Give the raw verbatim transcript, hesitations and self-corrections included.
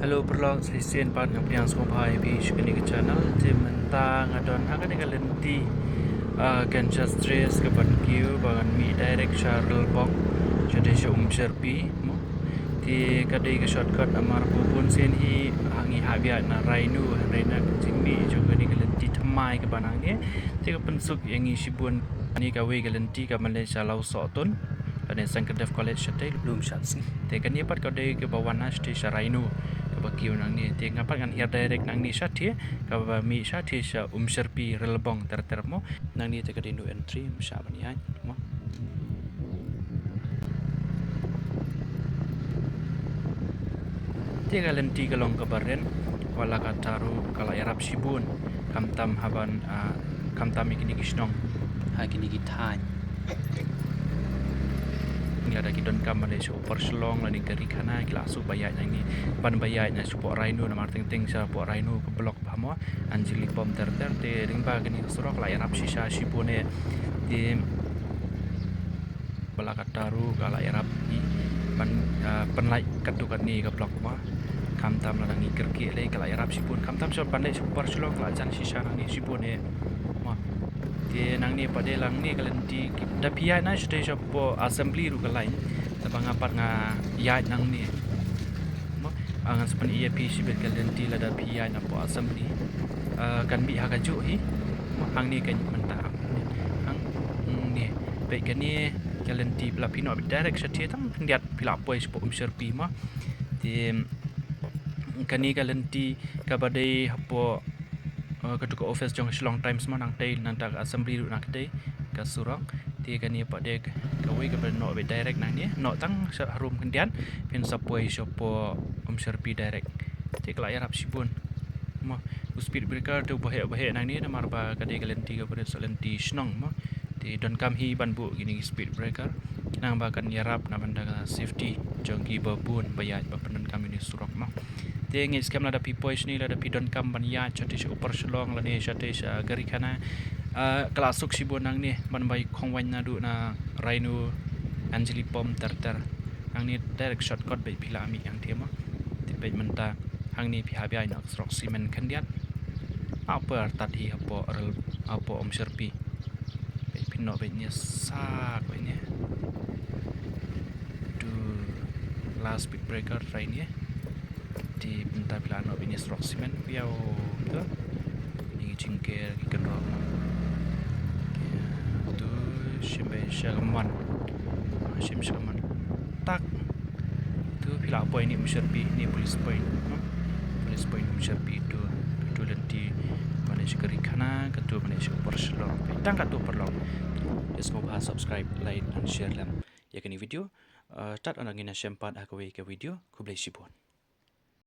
Hello paralok, sa shisien pat nga pdiang sngewbha ïa phi sha kane ka channel. Te mynta nga don ha kane ka lynti, ah, Kansas Trace, ka ban kiew ba ngan mih direct sha Rilbong, sha dei sha Umsherpi mo. Te ka dei ka shortcut namar ba bun sien hi, ah, ngi hap ïaid na Rhino, hynrei na ka jingmih jong kane ka lynti thymmai kaba nangne, te ka pynsuk ïa ngi shibun. Kane kawei ka lynti ka ban leit sha Lawsohtun lane Saint Cuthbert College shatei, Lumshad Sngi. Te kane pat ka dei kaba wan na shatei sha Rhino, kaba kiew nangne. Te nga pat ngan hiar direct nangne shatei, kaba mih shatei sha Umsherpi, Rilbong ter ter mo. Nangne te ka dei new entry, ym shah ban ïaid mo. Te ka lynti ka long kaba ren, wat la katta ruh ka la ïarap shibun, khamtam haban, ah, khamtam ïa kine ki shnong ha kine ki thaiñ. Lada ki donkam ban leit sha Upper Shillong lane Garikhana, ki la suk ba ïaid nangne, ban ba ïaid na shapoh Rhino, namar teng teng shapoh Rhino ka block bha mo, Anjali Pump ter ter. Te lyngba kane ka surok la ïarap shisha shibun eh. Te ba la katta ruh ka la ïarap hi ban, ah, pynlait katto katne ka block mo. Khamtam lada ngi kyrkieh lei ka la ïarap shibun. Khamtam sha ban leit sha Upper Shillong ka la jan shisha nangne shibun eh mo. Te nangne pat dei nangne ka lynti, da phi ïaid na shatei shapoh Assembly ruh ka lain. Te ba nga pat nga ïaid nangne mo. Ah, ngan sa pyni ïa phi shibit ka lynti lada phi ïaid napoh Assembly. Ah, kan mih ha kajuh hi mo, hangne kan mynta hangne. Peit kane ka lynti, ba la phi noh direct shatei tang khyndiat phi la poi shapoh Umsherpi mo. Te kane ka lynti kaba dei hapoh, eh, kato ka office jong Shillong Times mo, nangtei nangta ka Assembly ruh na katei ka surok. Te kane pat dei kawei kaba noh beit direct nangne, noh tang sha harum khyndiat phin sa poi shapoh Umsherpi direct. Te ka la ïarap shibun mo. U speed breaker te u baheh baheh nangne namar ba ka dei ka lynti kaba rit, sa lynti shnong mo. Te donkam hi ban buh kine ki speed breaker khnang ba kan ïarap na bynta ka safety jong kiba bun ba ïaid ba pyndonkam ïa une u surok mo. Te ngeit skhem lada phi poi shane, lada phi donkam ban ïaid shatei sha Upper Shillong lane shatei sha Garikhana, ah, ka la suk shibun nangne ban bai khongwaiñ naduh na Rhino, Anjali Pump ter ter. Nangne direct shortcut beit phi la mih hangtei mo. Te peit mynta hangne phi hap ïaid na ka surok cement khyndiat. Hapoh artat hi hapoh rel, hapoh Umsherpi. Peit phin noh beit ne, sa beit ne. Tu last speed breaker try ne. Te mynta phi la noh beit ne surok cement, phi ïa u, tu. Ni ki jingker ki kynroh. Tu shim beit sha ka mon. Shim sha ka mon. Tak. Tu phi la poi ne Umsherpi, ne police point. Police point Umsherpi tu. Tu lynti ban leit sha Garikhana, katu ban leit sha Upper Shillong. Tang katu paralok. Sngewbha subscribe, like and share lem ïa kane video. Eh, tad haduh ngin ïashem pat ha kawei ka video. Khublei shibun.